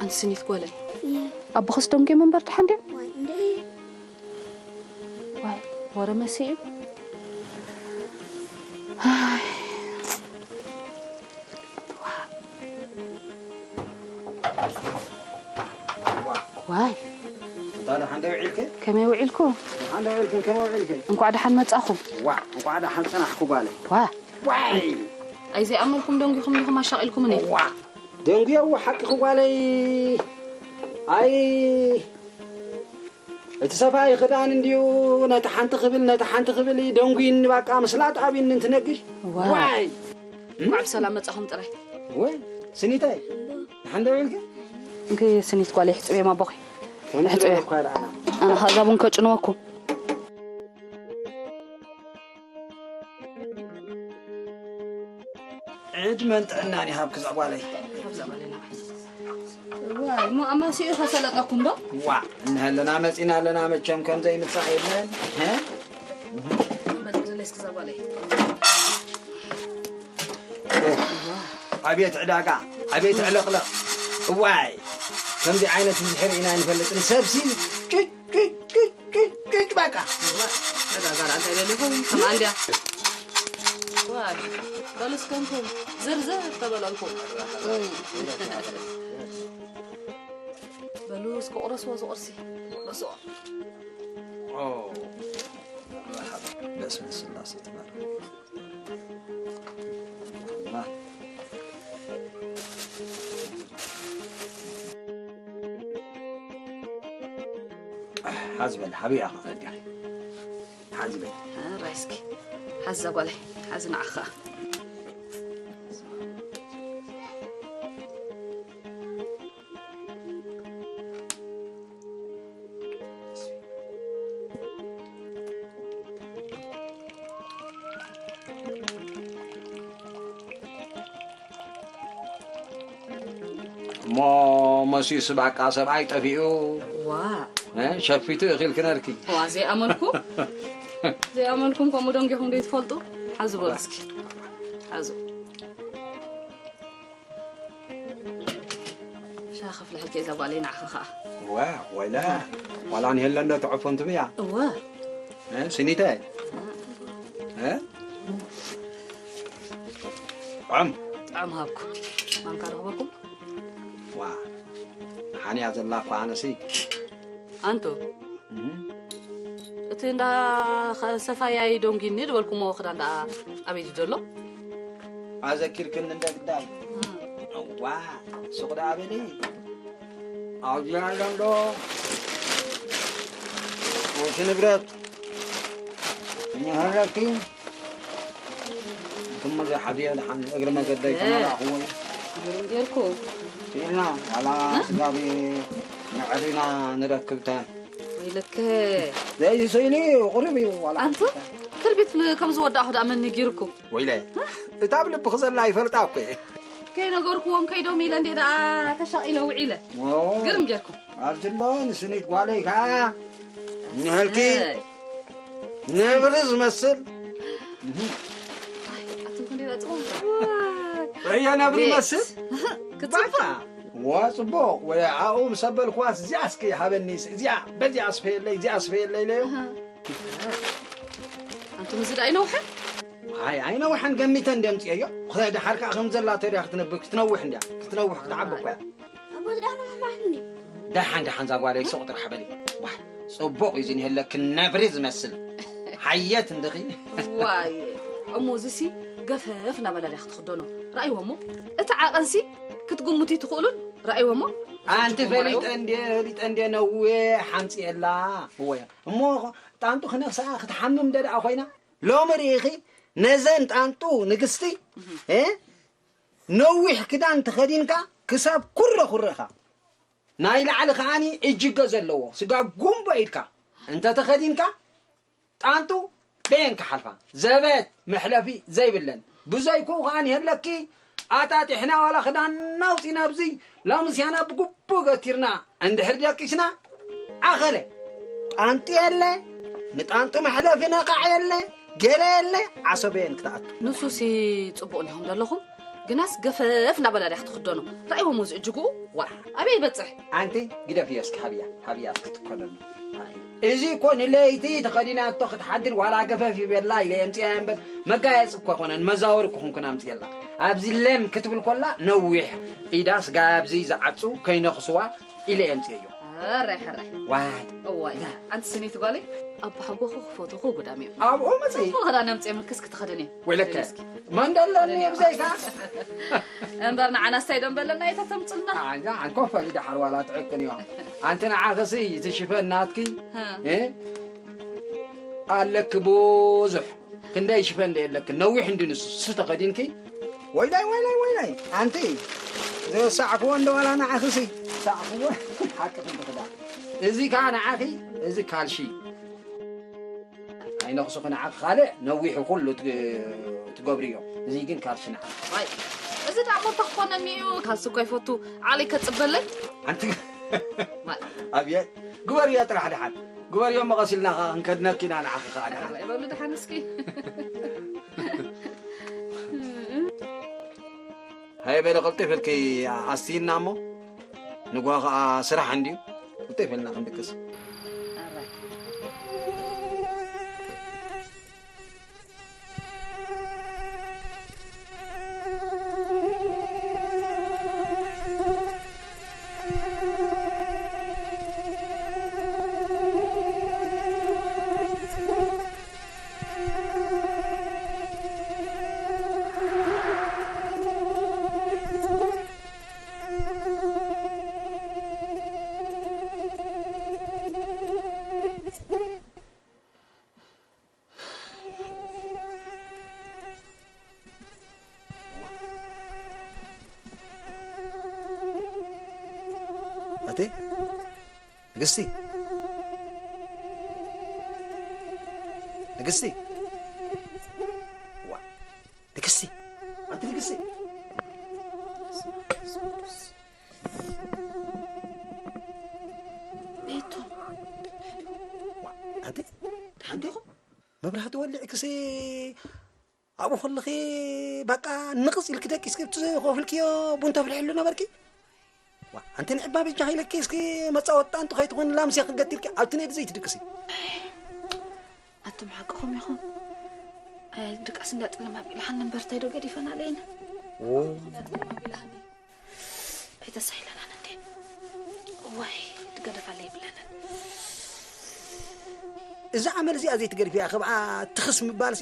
ኣንቲ ስኒት ጓለይ፣ ኣቦኽስ ደንጉዮም እምበር ደሓን ድዮም? ዋይ፣ ወረ መሲኡ። ኣይ። ዋይ። እንታ ደሓን ዶ ውዒልኪ? ከመይ ውዒልኩ? ደሓን ዶ ውዒልኪ? ከመይ ውዒልኪ? እንኳዕ ደሓን መጻኹ። ዋ፣ እንኳዕ ደሓን ጸናሕኩ ጓለይ። ዋ። ዋይ። ኣይዘይኣመልኩም ደንጒኹም ዲኹም ኣሻቒልኩምኒ? ዋ። ደንጉዮ ሓቅኺ ጓለይ። ኣይ፣ እቲ ሰብኣይ ክዳን እንድዩ ነቲ ሓንቲ ክብል፣ ነቲ ሓንቲ ክብል ደንጉይኒ፣ ባቃ ምስላ ጣቢኒ እንትነግሽ። ዋ። ዋይ። እንኳዕ ብሰላም መጻኹም ጥራይ። ወይ፣ ስኒተይ፣ ደሓን ዶ ውዒልኪ? እንኪ ስኒት ጓለይ፣ ሕጽብዮም ኣቦኺ። ከምዚ ሕጽብዮ። በልኳ ደኣ። ኣነ ኸኣ እዛ ቡን ከጭንወኩም። ዕድመን ጥዕናን ይሃብኪ እዛ ጓለይ። ዋይ፣ እሞ ኣማሲኡ ከሰለጠኩም ዶ? ዋ፣ እንሀለና መጺና ኣለና፣ መቸም ከም ዘይምጻእ የለን። ሀ? በል፣ ዘለስኪ እዛ ጓለይ። ኣቤት ዕዳጋ፣ ኣቤት ዕለቕለቕ። እዋይ፣ ከምዚ ዓይነት ብዝሒ ርኢና ኣይንፈልጥን። ሰብሲ ጭጭ ጭጭ በቃ። ተጋጋር ኣንተ ደሊኹም ከማን ድያ? ዋይ፣ በሉ እስከ እንኩም ዝርዝር ተበለልኩም። በሉ እስከ ቁረስዎ፣ እዚ ቁርሲ ቁረስዎ። ኦ፣ መርሓባ። በስመ ስላሴ ትባረክ። ሓዝ በል፣ ሓብያ ኸዓ ሓዝ በል። ራይ እስኪ፣ ሓዛ ጓለይ፣ ሓዚ ንዓኻ። እሞ መሲስ ባቃ ሰብኣይ ጠፊኡ። ዋ። እ፣ ሸፊቱ እኺል ክነርኪ። ዋ፣ ዘይኣመልኩ። ዘይኣመልኩም ከምኡ ደንጊኹም ዶ ትፈልጡ? ሓዙ በሉ እስኪ። ሓዙ። ሻ ከፍልሐልኪ እዛ ጓለይ ንዓኺ ኸዓ። ዋ፣ ወይላ። ዋላ ንሄለን ዶ ትዕፎ እንትብያ? እወ። እ፣ ስኒተ? እ? ጣዕም። ጣዕም ሃብኩ። ማንካ ረኽበኩም? ዋ፣ ሓንያ ዘላ እኮ ኣነሲ። ኣንቱ፣ እም። እቲ እንዳ ኸ-፣ ሰፋያይ ዶንጊኒ ዝበልኩሞ ክዳን ደኣ ኣበይ ድዩ ዘሎ? ኣዘኪርክኒ እንደ ግዳይ። እም። እዋ፣ ሱቕ ደኣ በሊ። ኣብዚኣ ኣሎ እንዶ። እቲ ንብረት እኒሀለኪ። ክምዚ ሓብየ ደሓን እግሪ መገደይ እ። ተመላእኽዎ። ግርም ጌርኩ። ስኢልና ዋላ እ? ስጋቢ ንዕሪና ንረክብተ። ወይለከ። ዘይስኢሉ ቁሩብ እዩ ዋላ ኣንቱ ሓንቲ። ክርቢት ከም ዝወዳእኹ ደኣ መን ነጊርኩም? ወይለ። እ? እታ ኣብ ልብኺ ዘላ ይፈልጣ እኮ እየ። ከይነገርኩዎም ከይዶም ኢለ እንዴ ደኣ ተሻቒለ ውዒለ። ኦ። ግርም ጌርኩም። ኣብዚ ኣሎ ንስኒት ጓለይ ከኣ እኒሀልኪ። እ። ነብሪ ዝመስል። ኣይ፣ ኣቱም ክንደይ ደኣ ጽቡቕ። ርእዮ ነብሪ ቤት። ይመስል? ክትጽብቕ። ባካ። ዋ፣ ጽቡቕ። ወይ፣ ኣብኡ ምስ ኣበልክዋስ እዚኣ እስኪ ሃበኒ፣ እዚኣ፣ በዚኣ ኣስፈየለይ፣ እዚኣ ኣስፈየለይ ኢለዮ። ኣሃ። ኣንቱም እዚ ደኣ ኣይነውሐን? ኣይ፣ ኣይነውሐን፣ ገሚተ እንደ ኣምጽኤዮ። ኸ-፣ ደሓር ከኣ ከም ዘላ ተሪያ ክትነብ-፣ ክትነውሕ እንድያ። ክትነውሕ፣ ክትዓቢ እኮ እያ። ኣቦ፣ ደኣ ነውሕ ማለት እንድዩ። ደሓን፣ ደሓን፣ እዛ ጓለይ ሱቕ ጥራሕ በሊ። ዋይ፣ ጽቡቕ እዩ ዝኒሀለኪ ነብሪ ዝመስል። ሓየት እንድኺ። ዋይ፣ እሞ እዚሲ ገፈፍ እናበላ ድያ ክትኽደኖ? ረኣይዎ እሞ፣ እቲ ዓቐንሲ ክትግምቱ ትኽእሉን? ረኣይዎ እሞ። ኣንቲ ፈሊጠ እንድየ፣ ፈሊጠ እንድየ ነዊሕ ሓምጽኤላ። እወ፣ እሞ ጣንጡ ክነኽሳ ክትሓምም እንደ ደኣ ኮይና፣ ሎሚ ርኢኺ ነዘን ጣንጡ ንግስቲ፣ እህ። እ? ነዊሕ ክዳን ተኸዲንካ ክሳብ ኩረ ኩረኻ፣ ናይ ላዕሊ ከዓኒ እጅገ ዘለዎ ስጋ ጉምቦ ኢድካ እንተ ተኸዲንካ፣ ጣንጡ በየን ክሓልፋ፣ ዘበት መሕለፊ ዘይብለን። ብዘይክኡ ከዓኒ የለኪ፣ ኣጣጢሕና ዋላ ክዳንና ኣውፂና ኣብዚ ሎምስ ያና ብግቡእ ገቲርና እንድሕር ደቂስና፣ ኣኸለ ጣንጡ የለ፣ ንጣንጡ መሕለፊ ነቓዕ የለ፣ ገለ የለ፣ ዓሰበየን ክትኣቱ። ንሱሲ ጽቡቕ እንዲኹም ዘለኹም፣ ግናስ ገፈፍ እናበላ ድያ ክትኽደኖ? ራእይዎም እዚ እጅጉ ዋዕ ኣበይ ይበጽሕ? ኣንቲ ግደፍዮ እስኪ፣ ሃብያ፣ ሃብያ እስኪ ትኮነሉ። እዚ እኮ ንለይቲ ተኸዲናቶ ክትሓድር ዋላ ገፈፍ ይበላ ኢለ የምጽያ እምበር፣ መጋየጺ እኮ ኣይኮነን፣ መዛወሪ እኮ ኮንኩን ኣምጽየላ። ኣብዚ ለም ክትብል ኮላ ነዊሕ ኢዳ ስጋ ኣብዚ ዝዓጹ ከይነኽስዋ ኢለ የምጽየዮ። ሕራይ ሕራይ። ዋይ። እዋይ። ኣንቲ ስኒት ጓለይ፣ ኣቦ ሓጎኹ ክፈትኹ ጉዳም እዮም። ኣብኡ መጽኢ። እሞ ክዳን ኣምጽየ ምልክስ ክትኸደን እየ። ወይለከ። እስኪ። መን ደለኒ ኣብዘይካ? እምበር ንዓና ስታይ ደም በለና እየ ተተምጽልና። ኣንጃ፣ ኣንኮ ፈሊ ደሓር ዋላ ትዕቅን እዮ። ኣንቲ ንዓኽሲ እቲ ሽፈን ናትኪ፣ ሃ። እ? ኣለኪ ብዙሕ። ክንደይ ሽፈን እንደ የለክን፣ ነዊሕ እንዲ ንሱ፣ ሱ ተኸዲንኪ። ወይላይ፣ ወይላይ፣ ወይላይ። ኣንቲ፣ ዘሳዕክዎ እንደ ዋላ ንዓኽሲ። ሳዕክዎ፣ ሓቂ ክንዲ ክዳ። እዚ ከኣ ንዓኺ፣ እዚ ካልሺ። ኣይነኽሱ ክንዓኽ ካልእ ነዊሑ ኩሉ ትግ-፣ ትገብርዮ። እዚ ግን ካልሲ ንዓኽ። ዋይ፣ እዚ ደኣ ሞታ ክኾነኒ እዩ። ካልሲ እኮ ይፈቱ። ዓሊ ከጽበለይ። ኣንቲ፣ ዋይ። ኣብየ፣ ግበርዮ ጥራሕ ደሓን። ግበርዮ መቐሲልና ኸኣ ክንከድነኪ ኢና ንዓኺ ኸኣ ደሓን። ዋይ፣ በሉ ደሓን እስኪ። ሃየ በለ ቀልጢፍ ኢልኪ ኣስትይና እሞ፣ ንግሆ ኸኣ ስራሕ እንድዩ። ቀልጢፍ ኢልና ክንድቅስ። ኣራይ። ኣቲ ንግስቲ፣ ንግስቲ፣ ዋ፣ ንግስቲ፣ ኣንቲ ንግስቲ። ቤቶም። ኣንቲ፣ ኣንቲ፣ መብራህቲ ወሊዕክሲ ኣብኡ ከለኺ በቃ ንቕጽ ኢልኪ ደቂስኪ ኣብቲ ዘየኸፍልክዮ ቡን ተፍልሕሉ ነበርኪ። ዋ፣ ኣንቲ ንዕባ በጃኺ ኢለኪ እስኪ መጻወትታ እንተ ከይትኾኒ ላምስያ ክገትልኪ ኣብቲ ነዲ ዘይትድቅሲ። ኣቱም ሓቅኹም ኢኹም። ኣይ፣ ድቃስ እንዳ ጥልም ኣቢልኻኒ እምበር እንታይ ዶ ገዲፈን ኣለየን? ኦ። እንዳ ጥልም ኣቢልኻኒ። ኣይተሳሂለናን እንዴ? እዋይ፣ ትገደፍ ኣለ ይብለንን። እዛ ኣመል እዚኣ ዘይትገድፍያ፣ ከብኣ ትኽስ ምባልሲ፣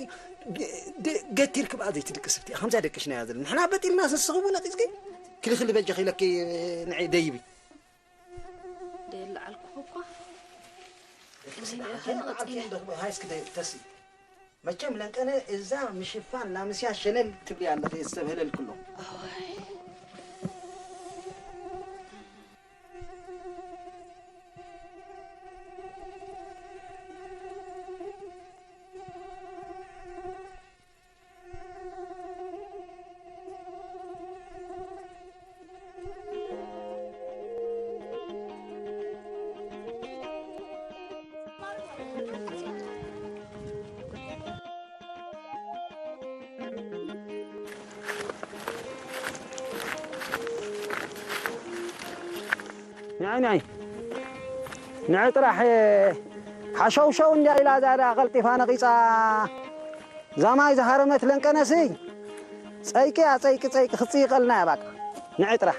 ደ-፣ ገቲርኪ ብኣ ዘይትድቅስብቲ። ከምዛ ደቅሽናያ ዘለና። ንሕና በጢልናስ ንስኺ እውን ነቒጽኪ፣ ክልኽሊ በጃኺ ኢለኪ ንዒ ደይቢ። ደየለዓልኩ እኳ። ደቅሲ ደኣ ደኣ ከይመቐጸ ኢለ። ሃይ እስኪ ደ-፣ ተሲ። መቸም ለንቀነ እዛ ምሽፋን ላምስያ ሸለል ትብሊ ኣለኺ፣ ዝተብህለልኪ ኣሎ። ኣዋይ። ንዓይ፣ ንዓይ። ንዓይ ጥራሕ፣ ሓሸውሸው እንድያ ኢላ እዛ ደኣ ቀልጢፋ ነቒጻ። እዛ ማይ ዝሃረመት ለንቀነሲ፣ ጸይቂ፣ ኣጸይቂ፣ ጸይቂ፣ ክጽይቀልና እያ ባቃ። ንዒ ጥራሕ።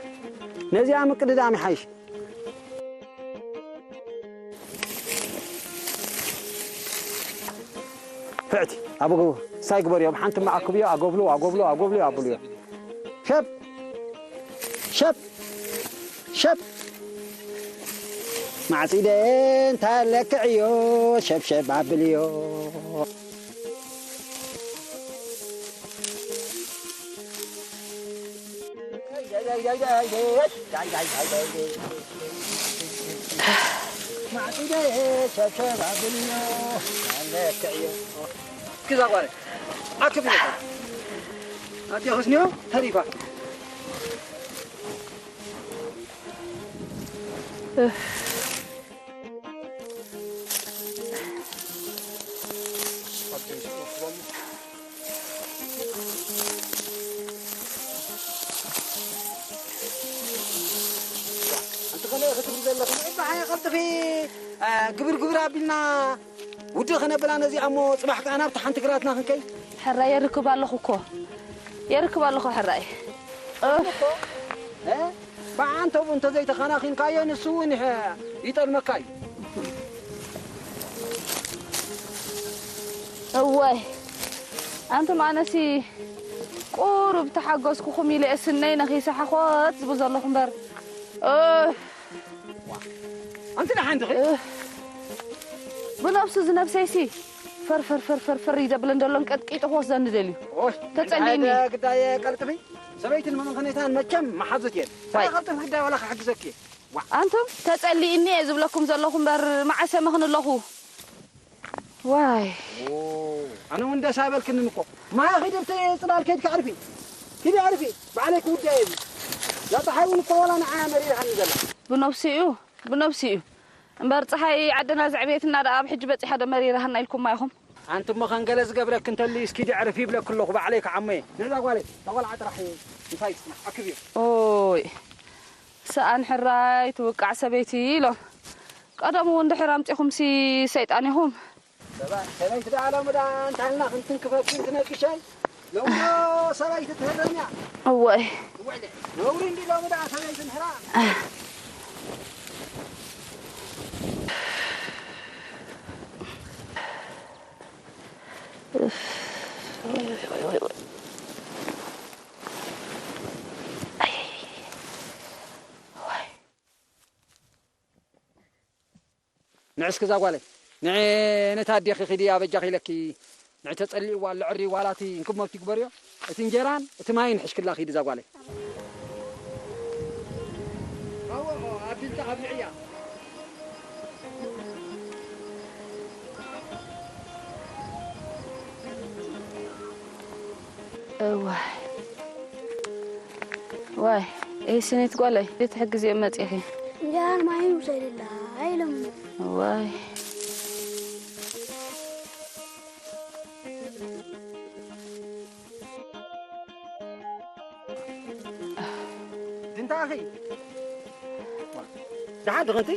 ነዚኣ ምቅድዳም ይሓይሽ። ፍዕቲ፣ ኣብ ጎ-፣ ሳይ ግበርዮ፣ ብሓንቲ እማ ኣክብዮ፣ ኣጎብሉ፣ ኣጎብሉ፣ ኣጎብሉ፣ ኣብልዮ። ሸብ፣ ሸብ፣ ሸብ። ማዕጺደ እንታ ለክዕዮ፣ ሸብ፣ ሸብ ኣብልዮ። እስኪ እዛ ጓል ኣክብ ኢለካ። ኣዴ ክስንዮ ተሪፋ። ኣይ፣ ቀልጥፊ፣ እ፣ ግብር ግብር ኣቢልና ውድእ ከነብላ ነዚኣ እሞ፣ ጽባሕ ከኣ ናብቲ ሓንቲ ግራትና ክንከይ። ሕራይ የርክብ ኣለኹ እኮ። የርክብ ኣለኹ ሕራይ። እፍ። እ? ብዓንተቡ እንተዘይተኸናኺንካዮ ንሱ እውን ይጠልመካ እዩ። እዋይ፣ ኣንቱም ኣነሲ ቁሩብ ተሓገዝኩኹም ኢለ እየ ስነይ ነኺሰ ሓኾት ዝብል ዘለኹ እምበር። እፍ። ኣንቲ ደሓን ዲኺ? እህ። ብነብሱ ዝነብሰይሲ ፈር፣ ፈር፣ ፈር፣ ፈር፣ ፈር እዩ ዘብለን ዘሎን ቀጥቂጡ ክወስደኒ ደልዩ። ኦይ፣ ተጸሊእኒ። እንታይ ግዳይ ቀልጥፊ? ሰበይትን መመኸኔታን መቸም መሓዙት እየን። ዋይ። ኣነ ቀልጥፊ ግዳይ ዋላ ክሕግዘኪ እየ። ዋ። ኣንቱም ተጸሊእኒ እየ ዝብለኩም ዘለኹ እምበር መዓሰ መኽኒ ኣለኹ። ዋይ። ኦ፣ ኣነ እውን ደስ ኣይበልክንን እኮ። ማይ ኺዲ ኣብቲ ጽላል ከይድኪ ዕርፊ። ኪዲ ዕርፊ። ባዕለይ ክውዳእ እየ። እዛ ጸሓይ እውን እኮ ዋላ ንዓያ መሪርሃኒ ዘላ። ብነብሱ እዩ፣ ብነብሱ እዩ። እምበር ጸሓይ ዓድና ዘዕበየትና ደኣ ኣብ ሕጂ በጺሓ ዶ መሪርሃና ኢልኩማ ኢኹም? ኣንቲ እሞ ኸን ገለ ዝገብረኪ እንተልዩስ ኪዲ ዕርፊ ይብለኪ ኣለኹ፣ ባዕለይ ክዓሞ እየ። ነዛ ጓለይ፣ እታ ቖልዓ ጥራሕ ምሳይ ትጽናሕ፣ ኣክብዮ። ኦይ፣ ሰኣን ሕራይ ትውቃዕ ሰበይቲ ኢሎም። ቀደም እውን ድሕር ኣምጺኹምሲ ሰይጣን ኢኹም። ሰባ-፣ ሰበይቲ ደኣ ሎሚ ደኣ እንታይ ኢልና ክንትንክፈኪ እንትነግሸይ? ሎሚ ዶ ሰበይቲ ትህረም እያ? እዋይ። እዋይ፣ ነውሪ እንዲ ሎሚ ደኣ ሰበይቲ ንሕራ። ንዒ እስኪ እዛ ጓለይ፣ ንዒ ነታ ኣዴኺ ኺዲ ኣበጃኺ ኢለኪ፣ ንዒ ተጸሊእዋ ኣሎ ዕሪ ዋላ እቲ እንክብመብቲ ግበርዮ፣ እቲ እንጀራን እቲ ማይን ሕሽክላ ኺዲ እዛ ጓለይ። ኣዎ፣ ኣቢልካ ኣብልዕያ። እዋይ። ዋይ፣ እይ ስኒት ጓለይ፣ ቤት ሕግዝ እዮም መጺኺ። እንጀራን ማይን ውሰድላ፣ ኣይሎም። ዋይ። ድንታኺ። ደሓን ድኽንቲ?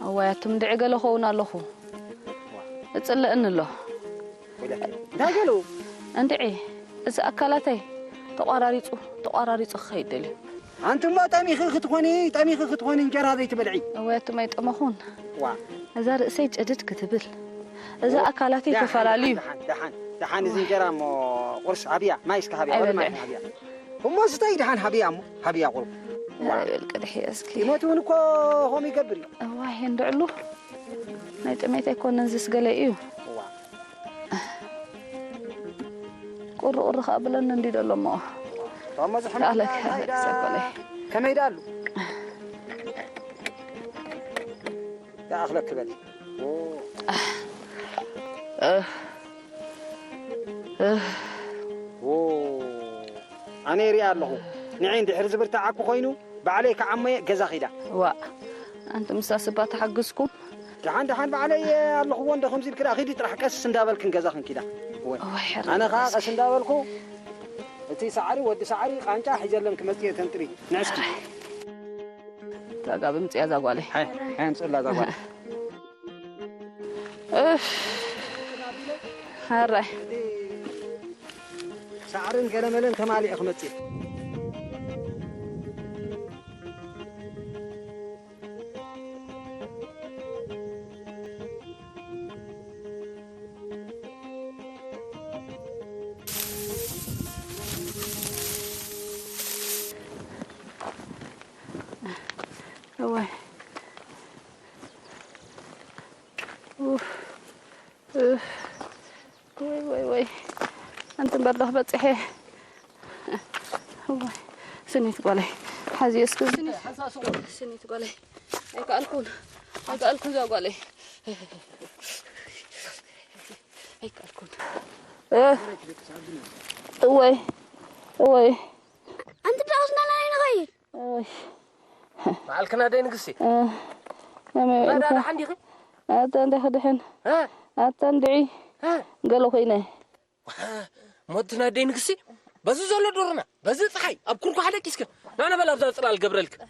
እዋይ፣ ኣቱም እንድዒ ገለ ኸውን ኣለኹ። እጽልእኒ ኣሎ። እንታይ ገሉ? እንድዒ፣ እዚ ኣካላተይ ተቋራሪጹ፣ ተቋራሪጹ ክኸይድ ደልዩ። ኣንቲ እሞ ጠሚኺ ክትኾኒ፣ ጠሚኺ ክትኾኒ እንጀራ ዘይትበልዒ። እወ፣ ኣቱም ኣይጠመኹን። ዋ። እዛ ርእሰይ ጭድድ ክትብል፣ እዛ ኦ፣ ኣካላተይ ደሓን፣ ተፈላለዩ። ደሓን፣ ደሓን፣ ደሓን፣ እዚ እንጀራ እሞ ቁርስ ሃብያ፣ ማይ እስከ ሃብያ፣ ወደ ማይ ኣይበልዕን። ሃብያ። እሞ ስታይ ደሓን ሃብያ እሞ፣ ሃብያ ቁሩብ። ዋ። ኧረ በል ቅድሒ እስኪ። ይሞት እውን እኮ ኸም ይገብር እዩ። እዋይ፣ እንድዕሉ ናይ ጥሜት ኣይኮነን፣ ዝስ ገለ እዩ። ዋ። ቁሪ ቁሪ ከኣ ብለኒ እንዲ ደሎ እሞ። እሞ ዝሕምም ከኣለካ ከመይ ዳ-፣ ሰኮለይ። ከመይ ዳ ኣሉ? ይኣኽለኪ በሊ። ኦ። እህ። እህ። ኦ። ኣነ ይሪኣ ኣለኹ። ንዒ እንድሕር ዝብርትዓኪ ኮይኑ፣ ባዕለይ ክዓሞየ ገዛ ኺዳ። ዋእ፣ ኣንቲ ምስታ ስባ ተሓግዝኩም። ደሓን፣ ደሓን፣ ባዕለይ ኣለኹዎ እንዶ ከምዚ ኢልኪ ደኣ ኺዲ ጥራሕ ቀስ እንዳበልክን ገዛኽን ኪዳ። እወ። እወ፣ ሕራይ ኣነ ኸዓ ቀስ እንዳበልኩ እቲ ሳዕሪ፣ ወዲ ሳዕሪ፣ ቃንጫ ሒዘለን ክመጽእ እየ ተንጥሪ። ንዕስኪ። እታ ጋብ ምጽያ እዛ ጓለይ። ሃይ፣ ሃይ፣ ኣምጽእላ እዛ ጓለይ። እፍ። ሕራይ። ሳዕርን ገለመለን ተማሊኡ ክመጽእ። እዋይ። ኡፍ። እፍ። ወይ፣ ወይ፣ ወይ። ኣንቲ እምበር ዶ ክበጽሕ እየ? ወይ። ስኒት ጓለይ። ሓዚ እስኪ ስኒት። ስኒት ጓለይ። ኣይከኣልኩን። ኣይከኣልኩን እዛ ጓለይ። ኣይከኣልኩን። እ። እወይ። እወይ። ኣንቲ ደኣ ክስናና ንኸይድ። እወይ። በዓልክና ደይ ንግስቲ? እ፣ ከመይ ናዳ ውዒልካ? ደሓን ዲኺ? ኣታ እንደ ክድሕን። እ? ኣታ እንድዒ። እ? ገለ ኮይነ። ሞትና ደይ ንግስቲ? በዚ ዘሎ ዶርና፣ በዚ ፀሓይ፣ ኣብ ኩርኳሕ ደቂስክን። ናና በል ኣብዛ ፅላል ገብረልክን።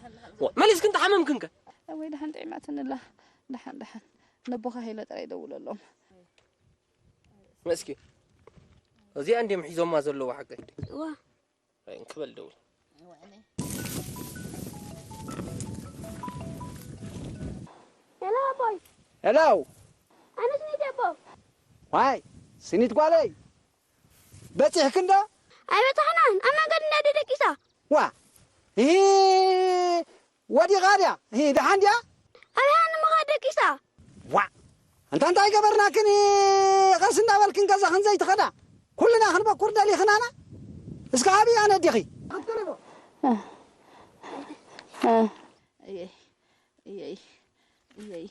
ዋ፣ መሊስክን ተሓመምክን ከ? ወይ ደሓን ጥዒማትንላ። ደሓን ደሓን። ነቦኻ ሄለ ጥራይ ደውለሎም። መስኪ፣ እዚኣ እንድዮም ሒዞማ ዘለዉ ሓቀይ። እዋ። ኣይ፣ እንክበል ደውል። ሄሎ ኣቦይ። ሄሎ። ኣነስ ነይ ኣቦ። ዋይ፣ ስኒት ጓለይ። በጺሕክን ዶ? ኣይበጻሕናን። ኣብ መንገዲ እንዳ ደቂሳ። ዋ። እሂ፣ ወዲቓ ድያ? እሂ፣ ደሓን ድያ? ኣብያ ንምኻድ ደቂሳ። ዋ። እንታ እንታይ ገበርናክን፣ ቀስ እንዳበልክን ገዛኽን ዘይትኸዳ? ኩልና ክንበኩር ደሊኽናና? እስከ ኣብያ ነዲኺ? እየይ፣ እየይ፣ እየይ።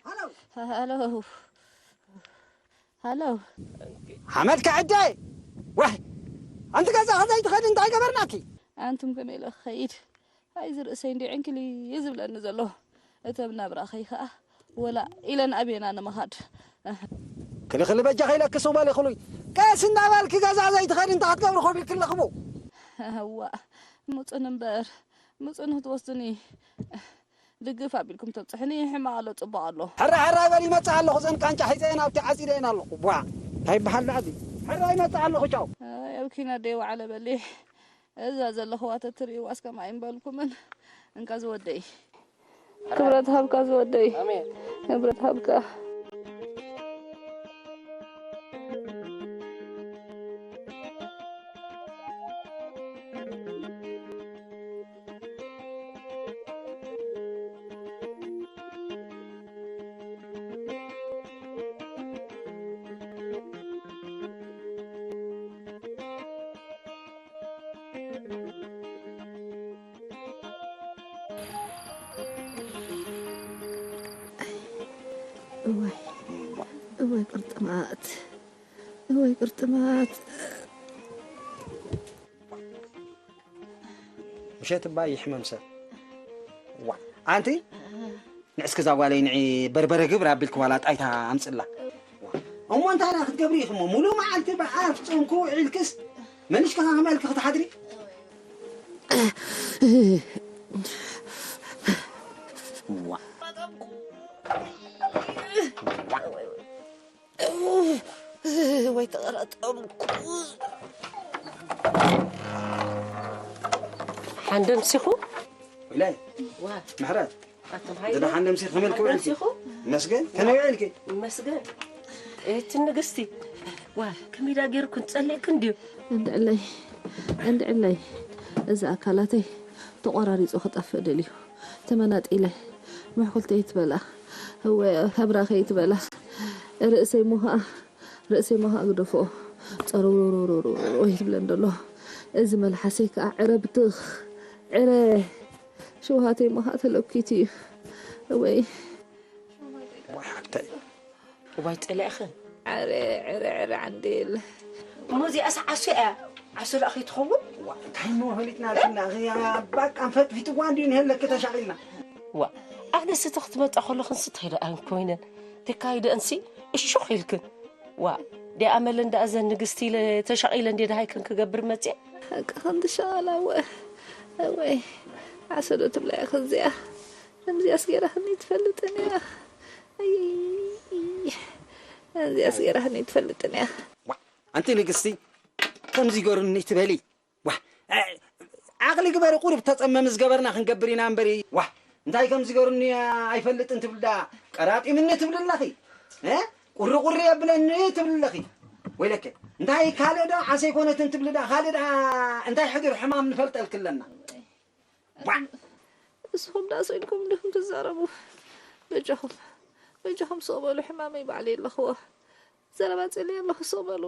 ሃሎ። ሃሎ። ሃሎ። ሓመድ ከዕደ። ዋይ። ኣንቲ ገዛኺ ዘይትኸዲ እንታይ ገበርናኪ? ኣንቱም ከመይ ኢለ ክኸይድ? ኣይ ዝርእሰይ እንዲ ዕንክሊ እዩ ዝብለኒ ዘሎ። እተም ናብራኸይ ከኣ ወላ ኢለን ኣቤና ንምኻድ። ክልኽል በጃኺ ኢለኪ ስቕ በሊ ክሉይ። ቀስ እንዳበልኪ ገዛ ዘይትኸዲ እንታይ ክትገብሪ ኮፍ ኢልኪ ኣለኽቦ? እዋ፣ ምጹን እምበር፣ ምጹን ክትወስዱኒ። ድግፍ ኣቢልኩም ተብጽሑኒ ሕማቕ ኣሎ ጽቡቕ ኣሎ። ሕራ ሕራ በል ይመጽእ ኣለኹ። እዘን ቃንጫ ሒዘ እየን ኣብቲ ዓጺደ እየን ኣለኹ። ቧ! እንታይ ይበሃል ደኣ እዚ? ሕራ ይመጽእ ኣለኹ። ቻው። ኣይ፣ ኣብ ኪና ደይ ወዓለ በሊ። እዛ ዘለኽዋ ተትርእይዋ እስከ ማይ እምበልኩምን። እንካ ዝወደይ። ክብረት ሃብካ ዝወደይ። ኣሜን። ክብረት ሃብካ። እዋይ፣ እዋይ ቅርጥማት፣ እዋይ ቅርጥማት። ምሸት እባ ይሕመም ሰብ። ዋ፣ ኣንቲ ንዕስኪ እዛ ጓለይ ንዒ በርበረ ግብር ኣቢልኪ ዋላ ጣይታ ኣምጽላ። እሞ እንታይ ደኣ ክትገብሪ ኢኺ እሞ? ሙሉእ መዓልቲ ብኣፍ ጾምኪ ውዒልክስ መሊስኪ ከ ከመልኪ ክትሓድሪ? ዋ። ወይ ተቐረጠምኩ። ሓንደምሲኹ? ኢላይ። ዋ። ምሕረት። ኣቶም ሃይለ። ዝና ሓንደምሲ ከመይ ኢልኪ ውዒልኪ? ሓንደምሲኹ? መስገን። ከመይ ውዒልኪ? መስገን። እቲ ንግስቲ። ዋ፣ ከመይ ዳ ገይርኩን ጸሊእክን ድዩ? እንድዕለይ፣ እንድዕለይ። እዚ ኣካላተይ ተቖራሪጹ ክጠፍእ ደልዩ። ተመናጢለ። ምሕኩልተይ ትበላ። እወ፣ ኣብራኸይ ትበላ። ርእሰይ ሞ ኸኣ፣ ርእሰይ ሞ ኸኣ ግደፎ። ጸረውረውረውረው ይትብለን ደሎ። እዚ መልሓሰይ ከኣ ዕረ ብትኽ። ዕረ። ሽውሃተይ ሞ ኸኣ ተለኪቱ እዩ። እወይ። ዋይ ሓፍተይ። እዋይ ጸሊእኽን። ዕረ፣ ዕረ፣ ዕረ ዓንዴል። እሞ እዚኣስ ዓሶ እያ። ዓሶ ደኣ ከይትኸውን? ዋ፣ እንታይ እሞ ፈሊጥና ኣልክና? እኺ፣ ኣባ ቃም ፈጥፊጥዋ እንድዩ ንህለኪ ተሻቒልና። ዋ፣ ኣነስ እቲ ክትመጣ ከለኽንስ እንታይ ደኣ ኮይነን? ተካይደእንሲ እሹኽ ኢልክን። ዋ፣ ዲኣ መለን ደኣ እዘን ንግስቲ ኢለ ተሻቒለ እንዴ ደሃይክን ክገብር መጽየ? ሓቂ ከም ትሻቐላ እወ። እወይ፣ ዓሶ ዶ ትብላ ኢኺ እዚኣ? ከምዚኣስ ገይራኽኒ ትፈልጥን እያ። ኣይ፣ ከምዚኣስ ገይራኽኒ ትፈልጥን እያ። ዋ፣ ኣንቲ ንግስቲ፣ ከምዚ ገሩኒ ትበሊ? ዋ፣ እ፣ ዓቕሊ ግበሪ፣ ቁሩብ ተጸመም ዝገበርና ክንገብር ኢና እምበሪ። ዋ፣ እንታይ ከምዚ ገሩኒ ኣይፈልጥን ትብል ደኣ፣ ቀራጢምኒ ትብል ኣለኺ። እ? ቁሪ ቁሪ የብለኒ ትብል ኣለኺ። ወይለከ፣ እንታይ ካልእ ደኣ ዓሰይ ኮነትን ትብል ደኣ፣ ካልእ ደኣ እንታይ ሕዱር ሕማም ንፈልጠልኪ ኣለና? ዋ! ንስኹም ደኣ ስኢንኩም ዲኹም ትዛረቡ? በጃኹም፣ በጃኹም ስቕ በሉ፣ ሕማመይ ባዕለይ ኣለኽዎ። ዘረባ ጸልየ ኣለኹ፣ ስቕ በሉ።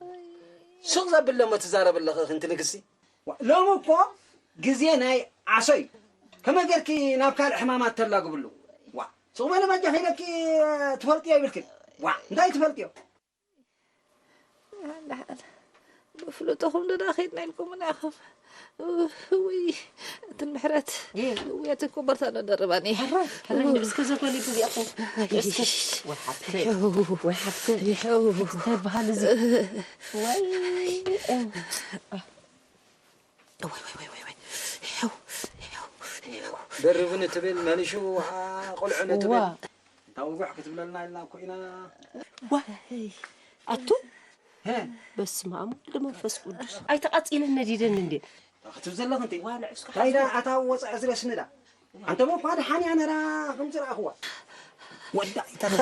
ኣይ። ስቕ ዘብል ደሞ ትዛረቢ ኣለኺ፣ ክንቲ ንግስቲ። ዋ፣ ሎሚ እኮ ግዜ ናይ ዓሶ እዩ። ከመይ ጌርኪ ናብ ካልእ ሕማማት ተላግብሉ? ዋ፣ ስቕ በሊ በጃኺ ኢለኪ፣ ትፈልጥዮ ይብልክን። ዋ፣ እንታይ ትፈልጥዮ? ደሓን፣ ደሓን። ብፍሉጥኹም ደዳ ኸይድና ኢልኩምና ኢኹም። ውይ፣ እንትን ምሕረት። እየ። ውይ፣ ኣቲ እኮ በርታ ነደርባኒ። ሕራይ፣ ሕራይ፣ ንዑ እስከ ዘፈሊጡ እዚኣኹም። ኣይ፣ እስከ፣ ወይ ሓብተይ፣ ይሕው። ወይ ሓብተይ። ይሕው። እንታይ በሃል እዚ? ወይ፣ እም፣ አ። ወይ፣ ወይ፣ ወይ፣ ወይ፣ ወይ። ይሕው፣ ይሕው፣ ይሕው። ደርብኒ ትብል፣ መን እዩ ሽውሃ ቆልዑ ዋ። ንትብል። እንታ ውጉሕ ክትብለልና ኢልና እኮ ኢና። ዋይ፣ ኣቱ? ሄ። በስመ ኣብ ወልድ መንፈስ ቅዱስ። ኣይተቓጺለን ነዲደን እንዴ? ክትብ ዘለኽ እንዴ? ዋ፣ ንዕስኩ እንታይ ዳ ሓዝኩ። ኣታ ወጻኢ ዝረስኒ ዳ? ኣንተ እሞ እኳ ደሓን እያ ነራ ከም ዝረኣኽዋ። ወዳ ይተርፈ።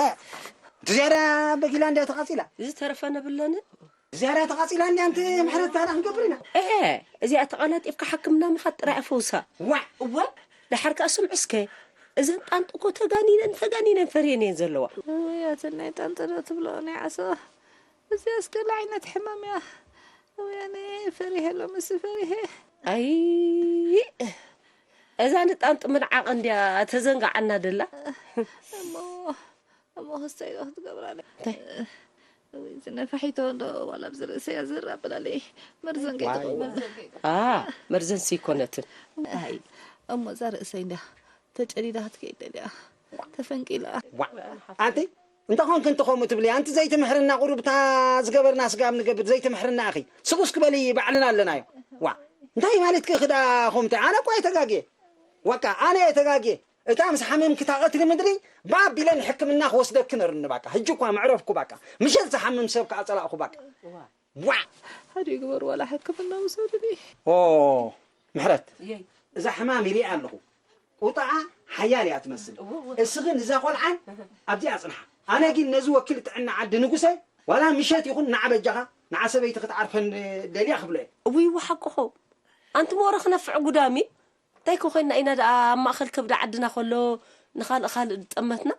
እቲ ዝያዳ በጊላ እንድያ ተቓጺላ። ዝተረፈ ነብለንን? ዝያዳ ተቓጺላ እንድያ፣ ኣንቲ ምሕረት ታዲያ ክንገብር ኢና? እሄ፣ እዚኣ ተቐላጢፍካ ሕክምና ምኻድ ጥራይ ኣፈውሳ። ዋዕ! እወ። ደሓር ከኣ ስምዒ እስከ፣ እዘን ጣንጡ እኮ ተጋኒነን፣ ተጋኒነን ፈርየን እየን ዘለዋ። እውይ፣ ኣቲ ናይ ጣንጡ ዶ ትብሎ ናይ ዓሶ? እዚኣ እስከ እንታይ ዓይነት ሕማም እያ? እውይ፣ ኣነ ፈሪሐ፣ ሎምስ ፈሪሐ። ኣይ፣ እዛ ንጣንጡ ምንዓቕ እንድያ ተዘንግዓና ደላ። እሞ እሞ ክስታይ ዶ ክትገብራለይ? እንታይ? እውይ፣ እዚ ነፋሒቶ እንዶ ዋላ ኣብዚ ርእሰይ እያ ዝር ኣበላለይ። መርዘን ዋይ። ከይትኸውን። አ፣ መርዘንሲ ኣይኮነትን። ኣይ፣ እሞ እዛ ርእሰይ እንድያ ተጨዲዳ ክትከይድ ደልያ። ተፈንቂላ። ዋ፣ ኣንቲ እንተኾንክ እንተኾምኡ ትብሊ፣ ኣንቲ ዘይትምሕርና ቁሩብታ ዝገበርና ስጋብ ንገብር ዘይትምሕርና ኣኺ። ስቕ እስኪ በሊ ባዕልና ኣለናዮ። ዋ፣ እንታይ ማለትኪ ክዳ ኾምቲ? ኣነ እኮ ኣይተጋግየ። ዋቃ፣ ኣነ እየ ተጋግየ። እታ ምስ ሓመምኪ እታ ቀትሪ ምድሪ ባቢለን ሕክምና ክወስደኪ ነርኒ ባቃ። ሕጂ እኳ መዕረፍኩ ባቃ። ምሸት ዝሓምም ሰብ ከኣ ጸላእኩ ባቃ። ዋ። ሓደ ይግበሩ ዋላ ሕክምና ውሰዱኒ። ኦ፣ ምሕረት። የይ። እዛ ሕማም ይሪኣ ኣለኹ። ቁጥዓ ሓያል እያ ትመስል። እዎ፣ እዎ። እስኽን እዛ ቆልዓን ኣብዚኣ ጽንሓ። ኣነ ግን ነዚ ወኪል ጥዕና ዓዲ ንጉሰ ዋላ ምሸት ይኹን ንዓ በጃኻ፣ ንዓ ሰበይቲ ክትዓርፈን ደልያ ክብሎ እየ። እውይ፣ እዎ ሓቅኹ። ኣንቲ ሞረ ክነፍዕ ጉዳሚ። እንታይ ኮ ኮይንና ኢና ደኣ ኣብ ማእከል ከብዲ ዓድና ከሎ ንኻልእ ካልእ ዝጠመትና?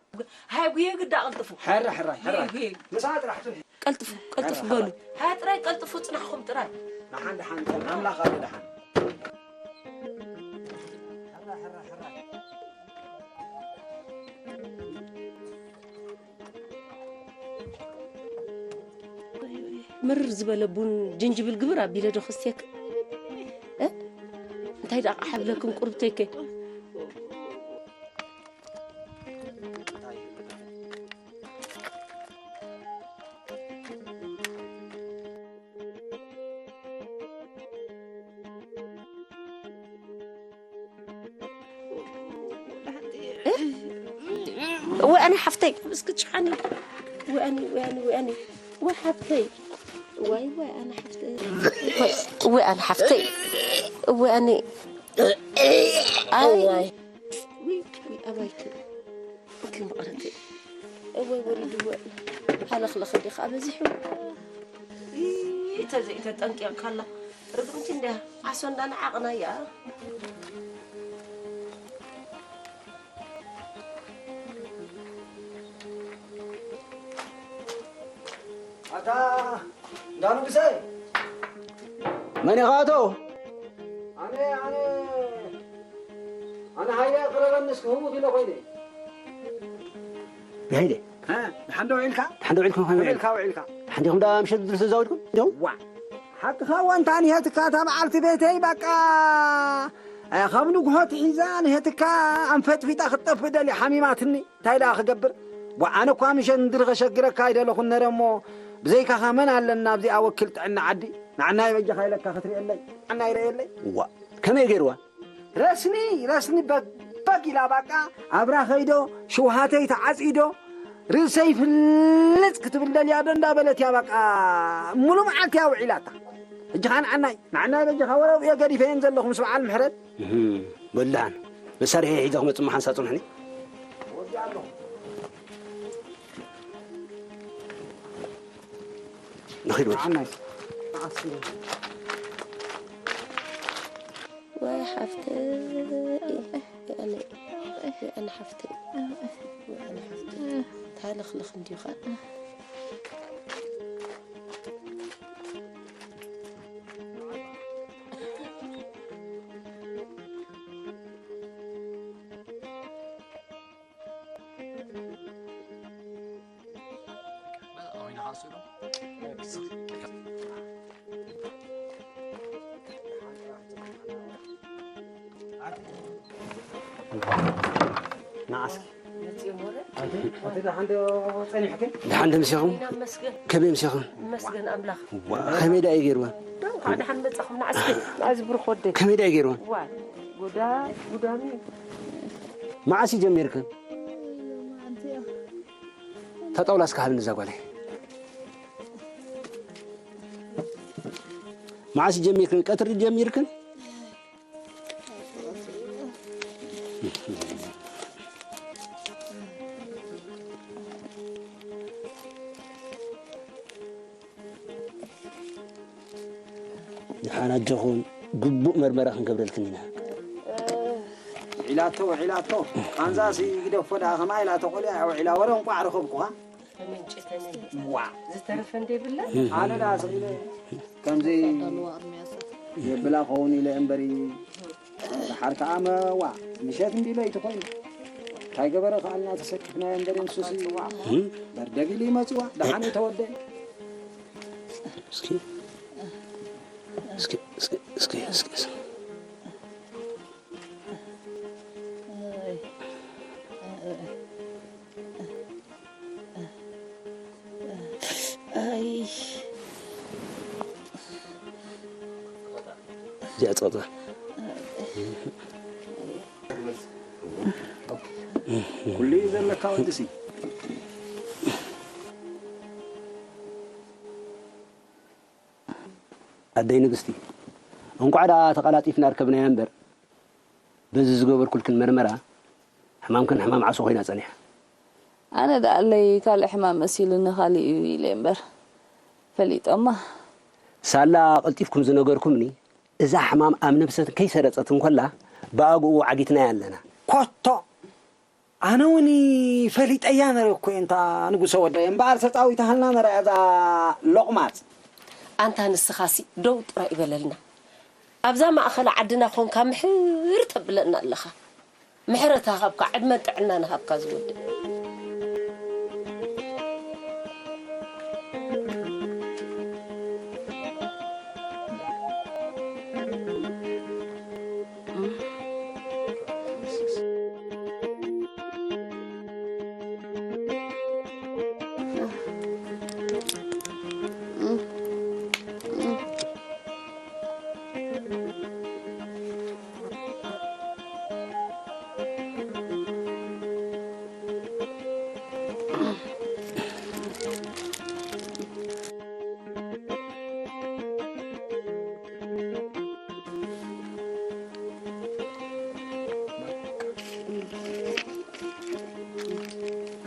ሃይ ጉየ ግዳ ቀልጥፉ። ሕራ፣ ሕራ፣ ሕራ። ጉየ፣ ጉየ። ምሳሕ ጥራሕ ትንሒ። ቀልጥፉ፣ ቀልጥፉ በሉ። ሃ ጥራይ ቀልጥፉ ጽናሕኹም ጥራይ። ደሓን፣ ደሓን፣ ደሓን። ኣምላኽ ኣሎ ደሓን። ምርር ዝበለ ቡን ጅንጅብል ግብር ኣቢለ ዶ ክስትየክ? እ? እንታይ ደኣ ሓብለክም ቁርብተይከ? እወ ኣነ ሓፍተይ፣ እስኪ ጭሓኒ። እወ ኣነ፣ እወ ኣነ፣ እወ ኣነ። እወ ሓፍተይ። ዋይ፣ ዋይ፣ ኣነ ሓፍተይ። ዋይ፣ እወ ኣነ ሓፍተይ። እወ ኣነ። ኣይ። ዋይ። ውይ፣ ውይ፣ ኣባይኪ። እኪ መቐረተይ። እወ ወሪድዎ። ሃለኽለኽ እንዲኻ በዚሑ። እይ፣ ተዘይተጠንቂቕካላ። ርግምቲ እንድያ። ዓሶ እንዳነዓቕናያ። ኣታ እንዳ ንጉሰ። መን ኢኻ ኣቶ? ኣነ፣ ኣነ፣ ኣነ ሃይለ ቅረበኒ እስኪ ህውኽ ኢለ ኮይነ። ብሓይለ። እ፣ ደሓን ዶ ውዒልካ? ደሓን ዶ ውዒልኩም? ከመይ ከመይ ውዒልካ? ውዒልካ? ውዒልካ? ደሓን ዲኹም ደኣ ምሸት ድርሲ ዛዊድኩም? ደው። ዋ። ሓቅኻ እዋ፣ እንታ ንሄትካ እታ በዓልቲ ቤተይ በቃ፣ እ፣ ካብ ንግሆ ትሒዛ ንሄትካ ኣንፈጥፊጣ ክትጠፍእ ደልያ ሓሚማትኒ። እንታይ ደኣ ክገብር? ዋ፣ ኣነ እኳ ምሸት እንድሪ ከሸግረካ ኣይደለኹን ነረ እሞ፣ ብዘይካኻ መን ኣለና ኣብዚኣ ወኪል ጥዕና ዓዲ? ንዓና ይበጃኻ ኢለካ ክትርእየለይ፣ ንዓና ይረእየለይ። ዋ፣ ከመይ ገይርዋ? ረስኒ፣ ረስኒ በግ፣ በግ ኢላ ባቃ፣ ኣብራ ከይዶ፣ ሽውሃተይ ተዓጺዶ፣ ርእሰይ ፍልጽ ክትብል ደልያ ዶ እንዳበለት እያ ባቃ፣ ሙሉ መዓልቲ እያ ውዒላታ። ሕጂ ኸኣ ንዓናይ፣ ንዓናይ በጃኻ ወረው እየ ገዲፈየን ዘለኹ ምስ በዓል ምሕረት። እህ፣ በል ደሓን፣ መሳርሒ ሒዘ ክመጽእ እሞ ሓንሳእ ጽንሑኒ። ወዲኣ ኣለኹ። ንኺድ ወዲ። ንዓናይ። ንዓስ። ወይ ሓፍተይ፣ ወይ ኣነ፣ ወይ ኣነ ሓፍተይ፣ ወይ ኣነ ሓፍተይ። ታለኽለኽ እንዲኻ። ንዓስኪ። መጺኦም ወረ። ኣንቲ፣ ኣንቲ ደሓን ዶ ጸኒሕክን? ደሓን ዶ ምሲኹም? ኢና መስገን። ከመይ ምሲኹም? መስገን ኣምላኽ። ዋ፣ ከመይ ደኣ እዩ ገይርዋ? ደው፣ እንኳዕ ደሓን መጻኹም። ንዓስኪ፣ ንዓዚ ብሩኽ ወደይ። ከመይ ደኣ እዩ ገይርዋ? ዋ። ጉዳ ጉዳሚ። መዓስ ጀሚርክን? ታጣውላ እስከ ሃብኒ እዛ ጓለይ። መዓስ ጀሚርክን? ቀትሪ ጀሚርክን? ደሓን ኣጆኹም፣ ግቡእ መርመራ ክንገብረልክን ኢና። ውዒላቶ፣ ውዒላቶ። ቃንዛሲ ግደፎ ደኣ፣ ከማይ ኢላ ተቆልያ ውዒላ፣ ወረ እንቋዕ ረኸብኩኻ። ተመንጭ፣ ተመንጭ። ዋ። ዝተረፈ እንደ ይብላ? ኣነ ደኣ ስቕ ኢለ ከምዚ የብላ ኸውን ኢለ እምበሪ፣ ደሓር ከኣ መዋ፣ ምሸት እንዲ ለይቲ ኮይኑ። እንታይ ገበረ ከኣልና ተሰኪፍናዮ እምበሪ፣ ንሱሲ በርደግ ኢሉ ይመጽዋ። ደሓን እዩ ተወደ። እስኪ፣ እስኪ፣ እስኪ፣ እስኪ፣ እስኪ፣ እስኪ። ኣይ። እዚኣ ጸቕጣ። ኩሉ እዩ ዘለካ ወድሲ። ኣደይ ንግስቲ፣ እንቋዕ ደኣ ተቐላጢፍና ርከብናያ እምበር፣ በዚ ዝገበርኩልክን መርመራ፣ ሕማምክን ሕማም ዓሶ ኮይና ጸኒሓ። ኣነ ደኣለይ ካልእ ሕማም መሲሉኒ ካልእ እዩ ኢለ እምበር፣ ፈሊጦማ። ሳላ ቀልጢፍኩም ዝነገርኩምኒ፣ እዛ ሕማም ኣብ ነብሰ ከይሰረጸት እንኮላ፣ ብኣግኡ ዓጊትናያ ኣለና። ኮቶ! ኣነ እውን ፈሊጠያ ነረ እኮ እየ፣ እንታ ንጉሰ ወደይ። እምበኣር ተጻዊታሃልና ነረ እዛ ሎቕማጽ። ኣንታ ንስኻሲ ደው ጥራይ ይበለልና። ኣብዛ ማእኸል ዓድና ኾንካ ምሕር ተብለና ኣለኻ። ምሕረት ሃብካ፣ ዕድመን ጥዕናን ሃብካ ዝወድእ።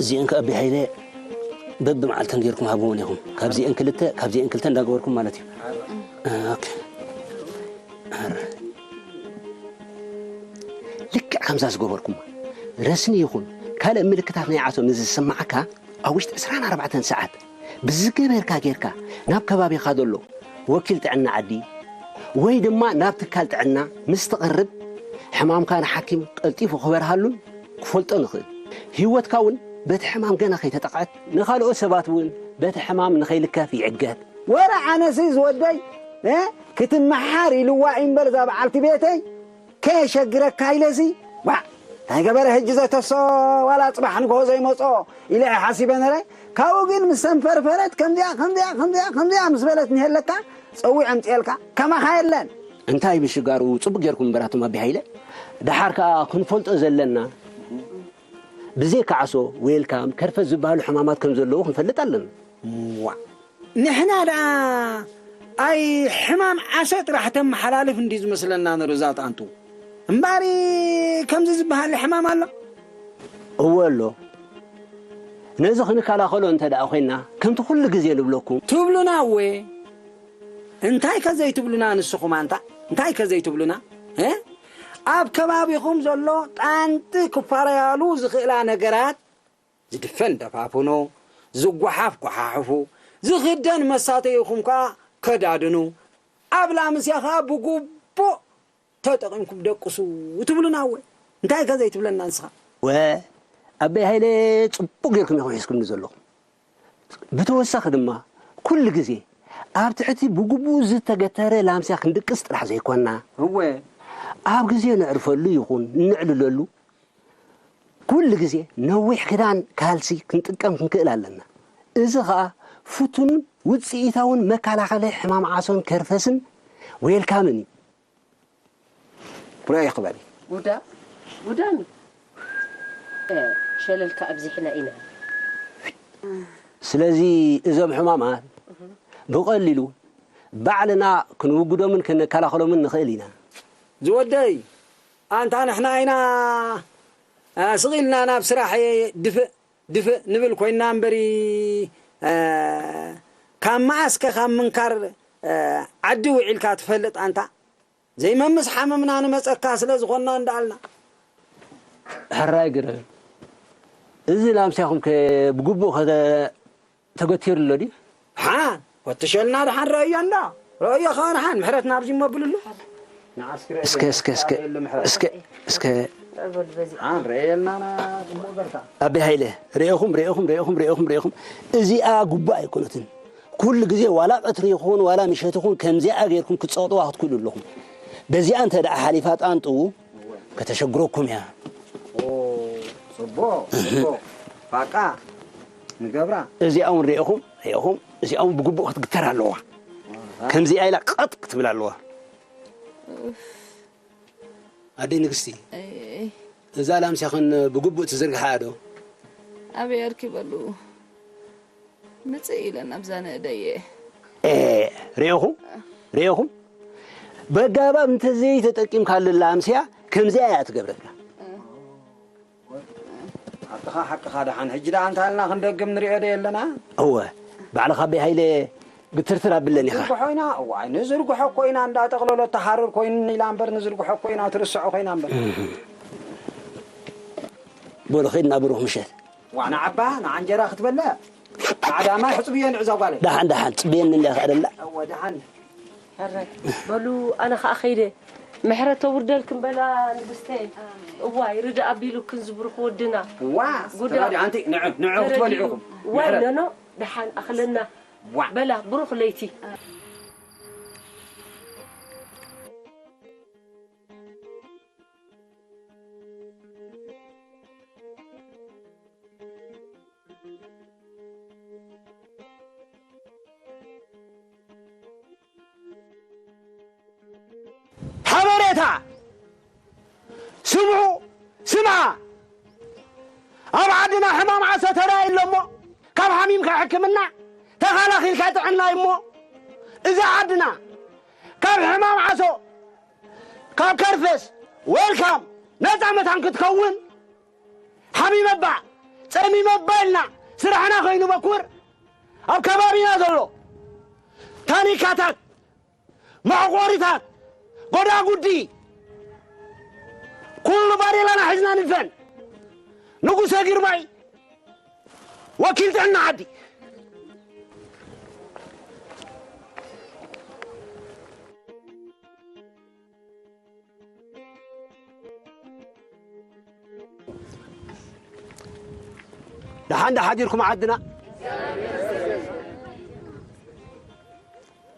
እዚአን ከኣ ኣቢ ሃይለ በብመዓልተን ጌርኩም ሃብዎን ኢኹም። ካብዚአን ክልተ፣ ካብዚአን ክልተ እንዳገበርኩም ማለት እዩ። እ፣ ኦኬ። ኣረ። ልክዕ ከምዛ ዝገበርኩማ። ረስኒ ይኹን ካልእ ምልክታት ናይ ዓሶ ምስ ዝስምዓካ፣ ኣብ ውሽጢ ዕስራን ኣርባዕተን ሰዓት ብዝገበርካ ጌርካ ናብ ከባቢኻ ዘሎ ወኪል ጥዕና ዓዲ ወይ ድማ ናብ ትካል ጥዕና ምስ ትቐርብ፣ ሕማምካ ንሓኪም ቀልጢፉ ክበርሃሉን ክፈልጦ ንኽእል። ህይወትካ እውን በቲ ሕማም ገና ከይተጠቕዐት፣ ንኻልኦት ሰባት እውን በቲ ሕማም ንኸይልከፍ ይዕገት። ወረ ኣነሲ ዝወደይ፣ እ፣ ክትመሓር ኢልዋ እምበር እዛ በዓልቲ ቤተይ፣ ከየሸግረካ ኢለሲ፣ ዋእ፣ እንታይ ገበረ ሕጂ ዘተሶ፣ ዋላ ጽባሕ ንግሆ ዘይመጾ ኢለ እየ ሓሲበ ነረ። ካብኡ ግን ምስ ተንፈርፈረት፣ ከምዚኣ፣ ከምዚኣ፣ ከምዚኣ፣ ከምዚኣ ምስ በለት፣ ንሄለካ፣ ጸዊዐ ኣምጽኤልካ፣ ከማኻ የለን። እንታይ ምሽጋሩ፣ ጽቡቕ ጌርኩም እምበር ኣቱም ኣቢ ሃይለ። ደሓር ከኣ ክንፈልጦ ዘለና፣ ብዘይካ ዓሶ፣ ዌልካም፣ ከርፈስ ዝበሃሉ ሕማማት ከም ዘለዉ ክንፈልጥ ኣለና። ዋእ። ንሕና ደኣ ኣይ ሕማም ዓሰ ጥራሕ ተመሓላልፍ እንዲ ዝመስለና ነሩ እዛ ጣንጡ። እምበኣር ከምዚ ዝበሃል ሕማም ኣሎ? እወ ኣሎ። ነዚ ክንከላኸሎ እንተ ደኣ ኮይንና፣ ከምቲ ኩሉ ግዜ ንብለኩም። ትብሉና እወ። እንታይ ከ ዘይትብሉና ንስኹም ኣንታ? እንታይ ከ ዘይትብሉና? እ? ኣብ ከባቢኹም ዘሎ ጣንጢ ክፋረያሉ ዝኽእላ ነገራት ዝድፈን ደፋፍኖ፣ ዝጓሓፍ ጓሓሕፉ፣ ዝኽደን መሳተይኹም ከኣ ከዳድኑ፣ ኣብ ላምስያ ከኣ ብግቡእ ተጠቒምኩም ደቅሱ ትብሉና እወ። እንታይ ከ ዘይትብለና ንስኻ? ወ፣ ኣበይ ሃይለ ጽቡቕ ጌርኩም ኢኹም ሒዝኩምኒ ዘለኹም። ብተወሳኺ ድማ ኩሉ ግዜ ኣብ ትሕቲ ብግቡእ ዝተገተረ ላምስያ ክንድቅስ ጥራሕ ዘይኮና፣ እወ። ኣብ ግዜ ነዕርፈሉ ይኹን እንዕልለሉ፣ ኩሉ ግዜ ነዊሕ ክዳን ካልሲ ክንጥቀም ክንክእል ኣለና። እዚ ኸኣ ፍቱንን ውጽኢታውን መከላኸሊ ሕማም ዓሶን ከርፈስን ዌልካምን እዩ። ቡና ይኽበሪ። ጉዳ ጉዳን ሸለልካ ኣብዚሕና ኢና። ስለዚ እዞም ሕማማት ብቐሊሉ ባዕልና ክንውግዶምን ክንከላኸሎምን ንኽእል ኢና። ዝወደይ፣ ኣንታ ንሕና ኢና ስቕ ኢልና ናብ ስራሕ ድፍእ ድፍእ ንብል ኮይንና እምበሪ፣ ካብ መኣስከ ካብ ምንካር ዓዲ ውዒልካ ትፈልጥ ኣንታ? ዘይመምስ ሓመምና ንመጸካ ስለ ዝኾንና እንዳኣልና። ሕራይ ግረ፣ እዚ ላምስያኹም ከ ብግቡእ ከ ተገቲሩ ኣሎ ድዩ? ሓ፣ ፈትሸልና ደሓን ረእዮ እንዶ። ረእዮ ከኣ ደሓን ምሕረት ናብዚ እሞ ብልሉ። እስከ፣ እስከ፣ እስከ፣ እስከ፣ እስከ፣ ሓን ረእየልና ና እሞ በርታ። ኣቢ ሃይለ፣ ርኤኹም፣ ርኤኹም፣ ርኤኹም፣ ርኤኹም፣ ርኤኹም። እዚኣ ጉባእ ኣይኮነትን። ኩሉ ግዜ ዋላ ቀትሪ ይኹን ዋላ ምሸት ይኹን ከምዚኣ ጌርኩም ክትጸቕጥዋ ክትክእሉ ኣለኹም። በዚኣ እንተ ደኣ ሓሊፋ ጣንጡ ከተሸግረኩም እያ። ኦ፣ ጽቡቕ፣ ጽቡቕ። ፋቃ ንገብራ። እዚኣ እውን ርኤኹም፣ ርኤኹም፣ እዚኣ እውን ብግቡእ ክትግተር ኣለዋ። ከምዚኣ ኢላ ቀጥ ክትብል ኣለዋ። ኣደይ ንግስቲ፣ እዛ ላምስያኽን ብግቡእ ትዝርግሓ ዶ? ኣበይ ኣርኪበሉ? ምጽእ ኢለን ኣብዛ ንእደየ። ኤ፣ ርኤኹም? ርኤኹም? በጋባብ እንተዘይተጠቂምካሉ ላምስያ፣ ከምዚኣ እያ ትገብረካ። ሓቅኻ፣ ሓቅኻ። ደሓን ሕጂ ደኣ እንታልና ክንደግም ንሪኦ ዶ የለና? እወ፣ ባዕልኻ ኣበይ ሃይለ ግትርትር ኣብለን ኢኻ። ንዝርግሖ ኢና፣ እዋይ፣ ንዝርግሖ እኮ ኢና፣ እንዳጠቕለሎ ተሃርር ኮይኑ ኢላ እምበር፣ ንዝርግሖ እኮ ኢና፣ ትርስዖ ኮይና እምበር። እህ። በሉ፣ ኺድና ብሩኽ ምሸት። ዋ፣ ንዓባ፣ ንዓንጀራ ክትበልዕ? ንዓዳማ ሕጽብዮ ንዕዛ ጓለይ። ደሓን፣ ደሓን፣ ጽብየኒ እንዲያ ከኣ ደላ። እወ፣ ደሓን። ሕራይ። በሉ፣ ኣነ ኸኣ ኸይደ። ምሕረት ተውርደልክን በላ ንግስተይ። እዋይ፣ ርድእ ኣቢሉክን ዝብሩኽ ወድና። ዋ፣ ጉዳ። ተባዲ ኣንቲ፣ ንዑ፣ ንዑ ክትበልዑ ኢኹም። ዋይ፣ ምሕረት። ነኖ፣ ደሓን ኣኽለና። ዋ። በላ፣ ብሩኽ ለይቲ። ሓበሬታ ስምዑ፣ ስምዓ። ኣብ ዓድና ሕማም ዓሶ ተራእዩ ኣሎ እሞ፣ ካብ ሓሚምካ ሕክምና፣ ተኻላኺልካ ጥዕና እዩ እሞ፣ እዛ ዓድና ካብ ሕማም ዓሶ፣ ካብ ከርፈስ፣ ዌልካም፣ ነጻ መታን ክትከውን፣ ሓሚመ እባ፣ ጸሚመ እባ ኢልና ስራሕና ከይንበኩር፣ ኣብ ከባቢና ዘሎ ታኒካታት፣ መዕቆሪታት፣ ጎዳጉዲ፣ ኩሉ ባዴላና ሒዝና ንድፈን። ንጉሰ ግርማይ፣ ወኪል ጥዕና ዓዲ። ደሓን ዶ ሓዲርኩም ዓድና?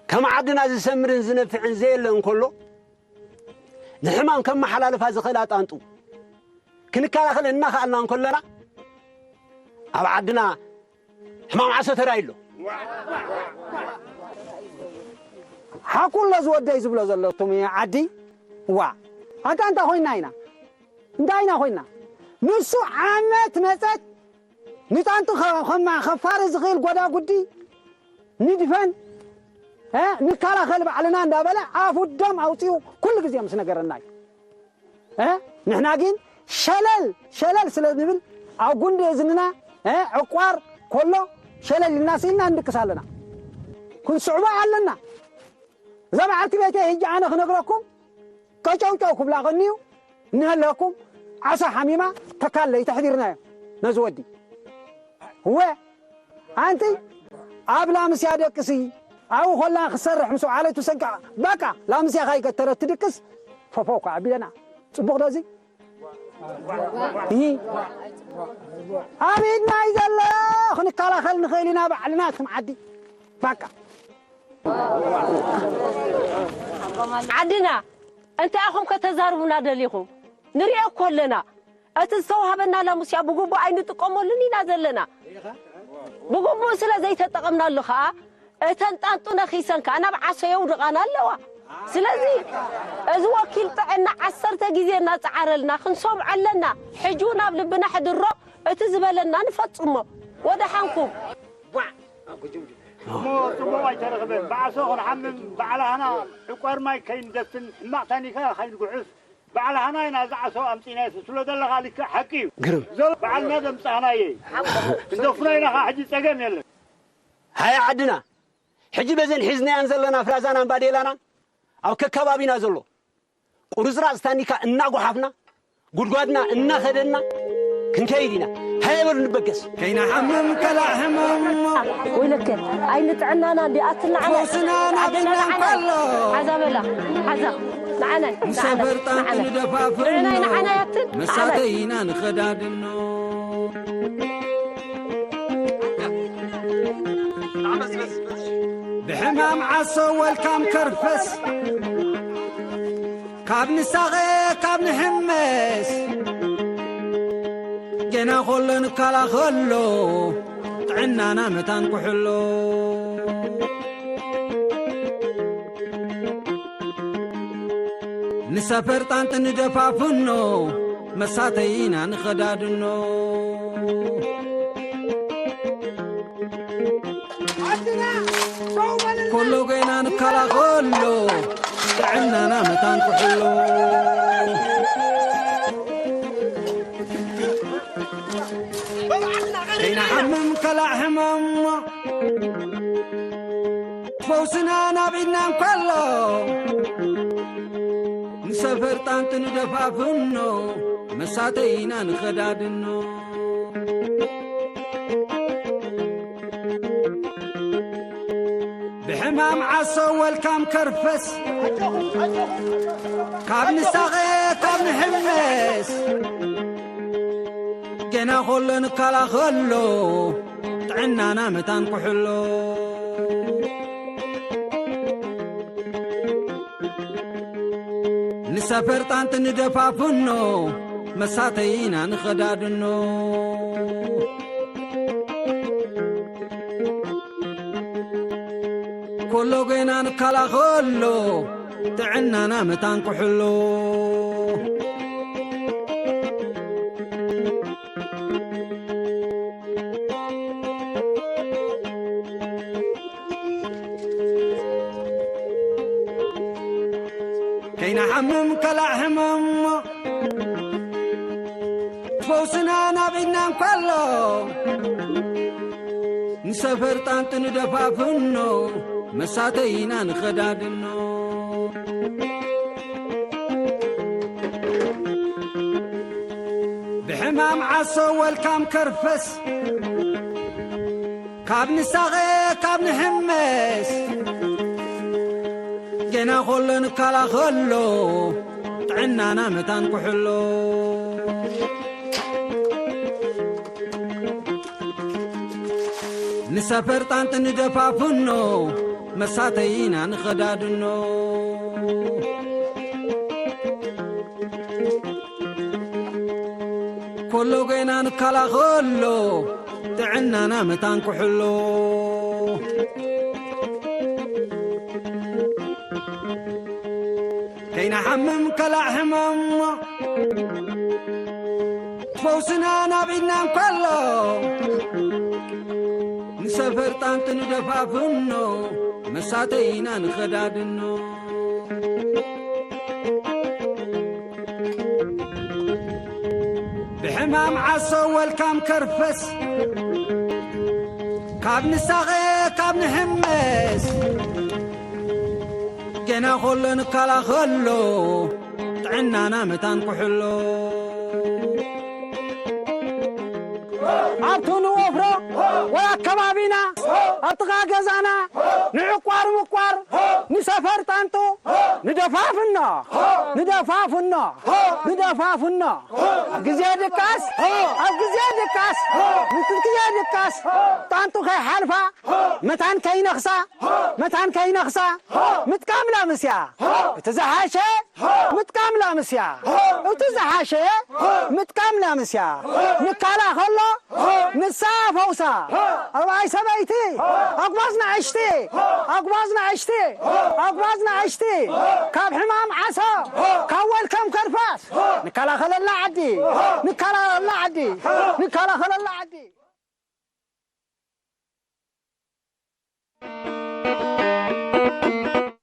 ከም ዓድና ዝሰምርን ዝነፍዕን ዘየለ እንከሎ፣ ንሕማም ከመሓላልፋ ዝኽእላ ጣንጡ ክንከላኸል እናኸኣልና እንከለና፣ ኣብ ዓድና ሕማም ዓሶ ተራእዩ ኣሎ። ሓቁ ኣሎ ዝወደይ ዝብሎ ዘሎ እቶም ዓዲ። ዋ፣ ኣንታ እንታይ ኮይና ኢና? እንታይ ኢና ኮይና? ንሱ ዓመት መጸት ንጣንጡ ከ-፣ ከማ-፣ ከፋሪ ዝኽእል ጎዳጉዲ ንድፈን፣ እ፣ ንከላኸል ባዕልና እንዳበለ ኣፉ ደም ኣውጺኡ ኩሉ ግዜ ምስ ነገረና እዩ። እ፣ ንሕና ግን ሸለል ሸለል ስለ ንብል ኣብ ጉንዲ እዝንና፣ እ፣ ዕቋር ኮሎ ሸለል ኢልና ስኢልና ንድቅስ ኣለና። ክንስዕቦ ኣለና። እዛ በዓልቲ ቤተይ ሕጂ ኣነ ክነግረኩም፣ ቀጨውጨው ክብላ ቀንዩ፣ እንሀለኩም፣ ዓሳ ሓሚማ፣ ተካለይ ተሕዲርናዮ፣ ነዚ ወዲ። እወ፣ ኣንቲ፣ ኣብ ላምስያ ደቅሲ፣ ኣብኡ ኮላ ክሰርሕ ምስ ወዓለት ትሰንቃ፣ በቃ፣ ላምስያ ካይገተረት ትድቅስ፣ ፈፈው ከዓ ኣቢለና። ጽቡቕ ዶ እዚ? እሂ። ኣብ ኢድና እዩ ዘሎ፣ ክንከላኸል ንኽእል ኢና ባዕልና፣ እትም ዓዲ። በቃ። ዓድና፣ እንታይ ኢኹም ከተዛርቡና ደሊኹም? ንሪኦ እኮ ኣለና። እቲ ዝተዋህበና ላሙስያ ብግቡእ ኣይንጥቀመሉን ኢና ዘለና። ብግቡእ ስለ ዘይተጠቐምናሉ ኸኣ፣ እተን ጣንጡ ነኺሰን ከኣ ናብ ዓሶ የውድቓና ኣለዋ። ስለዚ እዚ ወኪል ጥዕና ዓሰርተ ግዜ እናጸዓረልና ክንሰምዖ ኣለና። ሕጂ እውን ኣብ ልብና ሕድሮ፣ እቲ ዝበለና ንፈጽሞ። ወደሓንኩም። ቧዕ! እሞ ጽቡቕ ኣይተረኽበን። ብዓሶ ክንሓምም፣ ባዕላህና ዕቋር ማይ ከይንደፍን፣ ሕማቕ ታኒካ ከይንጉሕፍ፣ ባዕላህና ኢና እዚ ዓሶ ኣምጺእናዮ። ስለ ዘለኻ ልክዕ ሓቂ እዩ። ግርም። ዘሎ ባዕልና ዘምጻእናዮ። ክንደፍኖ ኢና ኸዓ ሕጂ ጸገም የለን። ሃያ ዓድና፣ ሕጂ በዘን ሒዝናያን ዘለና ፍራዛናን ባዴላናን ኣብ ከከባቢና ዘሎ ቁርጽራጽ ታኒካ እናጓሓፍና፣ ጉድጓድና እናኸደንና ክንከይድ ኢና። ሃየ በሉ ንበገስ። ከይንሓምም ከላእ ሕመም። ወይለከ፣ ኣይ ንጥዕናና እንዲ ኣትናዓና። ፈውስና ናብ ዓደና ኢድና ንዓና። እንከሎ። ሓዛ በላ፣ ሓዛ። ንዓናይ፣ ንዓናይ፣ ንሰፈር ጣንጡ ንዓናይ። ንደፋፍኖ። ንዕናይ፣ ንዓናይ ኣትን፣ ንዓናይ። መሳተይና ንኸዳድኖ። ብሕማም ዓሶ ወልካም ከርፈስ፣ ካብ ንሳቐ ካብ ንሕመስ፣ ገና ኾሎ ንከላኸሎ፣ ጥዕናና መታን ኩሕሎ። ንሰፈር ጣንጢ ንደፋፍኖ፣ መሳተይና ንኸዳድኖ። ኮሎ ገና ንከላኸሎ፣ ጥዕናና መታን ኩሕሎ። ከይንሓምም ከላእ ሕመሞ፣ ፈውስና ናብ ኢድና እንከሎ፣ ንሰፈር ጣንጢ ንደፋፍኖ፣ መሳተይና ንኸዳድኖ። ብሕማም ዓሶ ወልካም ከርፈስ፣ ካብ ንሳቐ ካብ ንሕመስ፣ ገና ኾሎ ንከላኸሎ፣ ጥዕናና መታን ኩሕሎ። ንሰፈር ጣንጢ ንደፋፍኖ፣ መሳተይና ንኸዳድኖ። ኮሎ ገና ንከላኸሎ፣ ጥዕናና መታን ኩሕሎ። ከይንሓምም ከላእ ሕመሞ፣ ፈውስና ናብ ኢድና እንከሎ፣ ንሰፈር ጣንጢ ንደፋፍኖ፣ መሳተይና ንኸዳድኖ። ብሕማም ዓሶ ወልካም ከርፈስ፣ ካብ ንሳቐ ካብ ንሕመስ፣ ገና ኾሎ ንከላኸሎ፣ ጥዕናና መታን ኩሕሎ። ንሰፈር ጣንጢ ንደፋፍኖ፣ መሳተይና ንኸዳድኖ። ኮሎ ገና ንከላኸሎ፣ ጥዕናና መታን ኩሕሎ። ከይንሓምም ከላእ ሕመሞ፣ ፈውስና ናብ ኢድና እንከሎ፣ ንሰፈር ጣንጢ ንደፋፍኖ፣ መሳተይና ንኸዳድኖ። ብሕማም ዓሶ ወልካም ከርፈስ፣ ካብ ንሳቐ ካብ ንሕመስ፣ ገና ኾሎ ንከላኸሎ፣ ጥዕናና መታን ኩሕሎ። ኣብቱ ንወፍሮ ወይ ኣከባቢና፣ ኣብ ጥቓ ገዛና፣ ንዕቋር ምቋር፣ ንሰፈር ጣንጡ፣ ንደፋፍኖ፣ ንደፋፍኖ፣ ንደፋፍኖ። ኣብ ግዜ ድቃስ፣ ኣብ ግዜ ድቃስ፣ ምስ ግዜ ድቃስ፣ ጣንጡ ከይሓልፋ፣ መታን ከይነኽሳ፣ መታን ከይነኽሳ፣ ምጥቃም ላምስያ። እቲ ዝሓሸ ምጥቃም ላምስያ። እቲ ዝሓሸ ምጥቃም ላምስያ። ንካላ ከሎ ንሳ ፈውሳ። ኣባይ ሰበይቲ ኣጉባዝ ንኣሽቲ፣ ኣጉባዝ ንኣሽቲ፣ ኣጉባዝ ንኣሽቲ ካብ ሕማም ዓሶ፣ ካብ ወልከም ከርፋስ ንከላኸለላ ዓዲ፣ ንከላኸለላ ዓዲ፣ ንከላኸለላ ዓዲ።